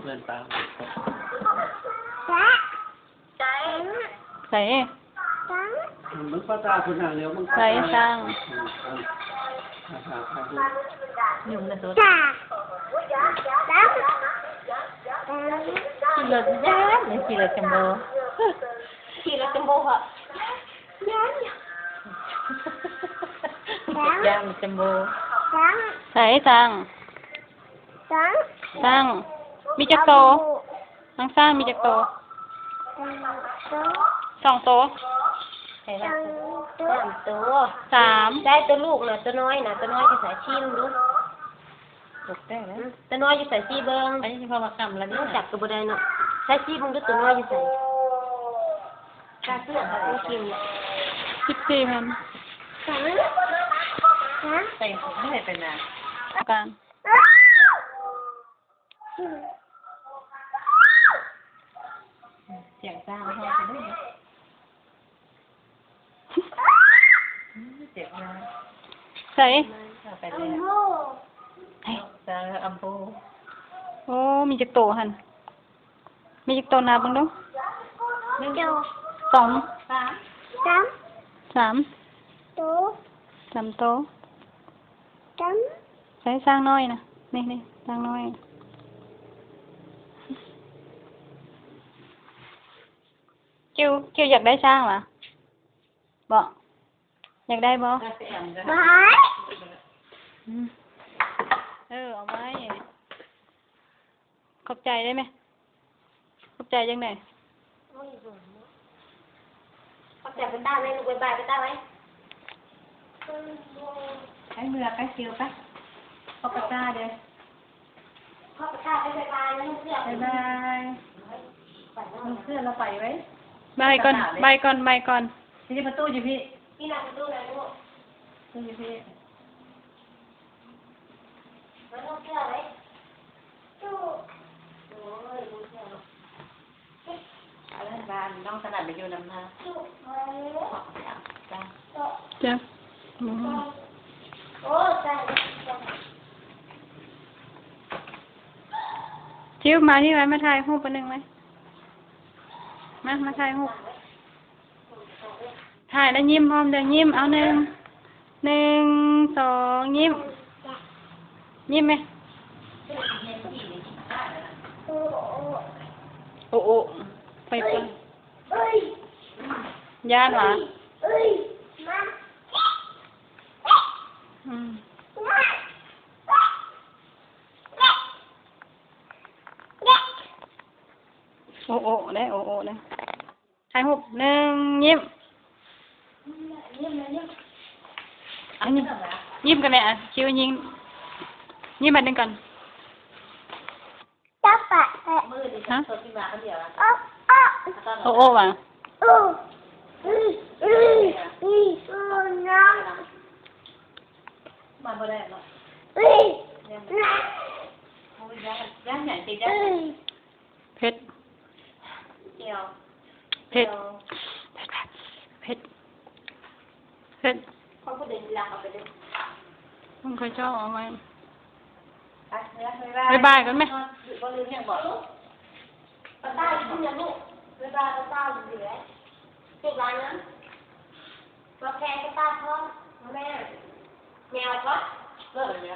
ເພື່ອນຕາມ ໃສ? ເບິ່ງພາສາຄົນນັ້ນແລ້ວ ເບິ່ງພາສາ ໃສ? ສ້າງ ຍຸງນະໂຕ ຂີ່ລົດຢ້ານ ຂີ່ລົດຈຳໂບ້ ຂີ່ລົດຈຳໂບ້ເພາະ ຢ້ານ ຢ້ານຈຳໂບ້ ໃສ? ສ້າງ ຊ້າງ ຊ້າງ ມີຈັກໂຕ? ນາງຊ້າງມີຈັກໂຕ? ສອງໂຕ ສອງໂຕ ໃສ່ລະ ສາມໂຕ ສາມ ໃສ່ໂຕລູກນະ ໂຕນ້ອຍນະ ໂຕນ້ອຍຢູ່ໃສ? ຊີ້ເບິ່ງດູ ຕົກແຕກແລ້ວ ໂຕນ້ອຍຢູ່ໃສ? ຊີ້ເບິ່ງ ໄປ ເພາະວ່າຄ່ຳແລ້ວນີ້ ຈັບກໍບໍ່ໄດ້ເນາະ ໃສ່ຊີ້ເບິ່ງດູ ໂຕນ້ອຍຢູ່ໃສ? ກາເສືອກະໂອເຄ ສິບສີ່ພັນ ໃສ່ ໃຫ້ໄປນາ ກາງ ສຽງຊ້າງຮ້ອງໄປເລີຍ ເຈັບນະ ໃສ? ເອົາໄປແລ້ວ ໃສ? ອຳໂພ ໂອ້ ມີຈັກໂຕຫັ້ນ? ມີຈັກໂຕ? ນັບເບິ່ງດູ ໜຶ່ງ ສອງ ສາມ ສາມ ສາມໂຕ ສາມໂຕ ສາມ ໃສ່ຊ້າງນ້ອຍນະ ນີ້ໆ ຊ້າງນ້ອຍ ຄິວ ຄິວຢາກໄດ້ຊ້າງຫວາ? ບໍ່ ຢາກໄດ້ບໍ່? ບໍ່ ອືມ ເອີ ເອົາໄວ້ ຂອບໃຈໄດ້ໄໝ? ຂອບໃຈຈັ່ງໃດ? ຂອບໃຈປາຕ້າໄວ້ ລູກ ບາຍບາຍປາຕ້າໄວ້ ໃຫ້ເມືອໄປ ຊິວໄປ ຂອບປາຕ້າເດີ້ ຂອບປາຕ້າໄປ ບາຍບາຍ ລູກເສື້ອ ບາຍບາຍ ລູກເສື້ອລາວໄປໄວ້ ບາຍກ່ອນ ບາຍກ່ອນ ບາຍກ່ອນ ນີ້ປະຕູຢູ່ພີ້ ນີ້ນະປະຕູນະລູກ ປະຕູຢູ່ພີ້. ເອີ ນ້ອງສະໜັດໄປຢູ່ນຳເຮົາ ຈ້າ ຈ້າ ທິວ ມານີ້ໄວ້ ມາຖ່າຍຮູບອັນໜຶ່ງໄວ້ ມາ ມາຖ່າຍຮູບ. ຖ່າຍແລ້ວຍິ້ມພ້ອມເດີ້ ຍິ້ມ ເອົາ ໜຶ່ງ ໜຶ່ງ ສອງ ຍິ້ມ ຍິ້ມແມະ ໂອ ໂອ ໄປ ໄປ ຢ້ານຫວາ? ອືມ ໂອ ໂອ ເດ້ ໂອ ໂອ ເດ້. ຖ່າຍຮູບ ໜຶ່ງ ຍິ້ມ ອ່ະ ຍິ້ມ ຍິ້ມກັນແດ່ ອ່ະ ຄິວຍິ້ມ ຍິ້ມບາດໜຶ່ງກ່ອນ ຈັບປະແທະ ຮະ ໂອ ໂອ ຫວາ? ອື ອື ອື ອື ອື ມາບໍ່ໄດ້ເນາະ ອື ໂອ້ຍ ຢ້ານ ຢ້ານຫຍັງຕິ ຢ້ານຫຍັງ ເຜັດ ແຈ່ວ ເຜັດ ແຈ່ວ ເຜັດ ເຜັດ ເຜັດ ຂອງຜູ້ໃດຊິລັກເອົາໄປເດີ້ ຂອງຂ້ອຍເຈົ້າເອົາໄວ້ ໄປ ບາຍບາຍ ບາຍບາຍກ່ອນແມະ ບໍ່ລືມຫຍັງບໍ່? ປ້າຕ້າຢູ່ພຸ້ນນະລູກ ບາຍບາຍ ປ້າຕ້າຢູ່ແຫຼະ ເກັບລາຍນະ ມາແພງປ້າຕ້າພ້ອມ ແມ່ ແມວກໍ ເລີກແລ້ວແມ່.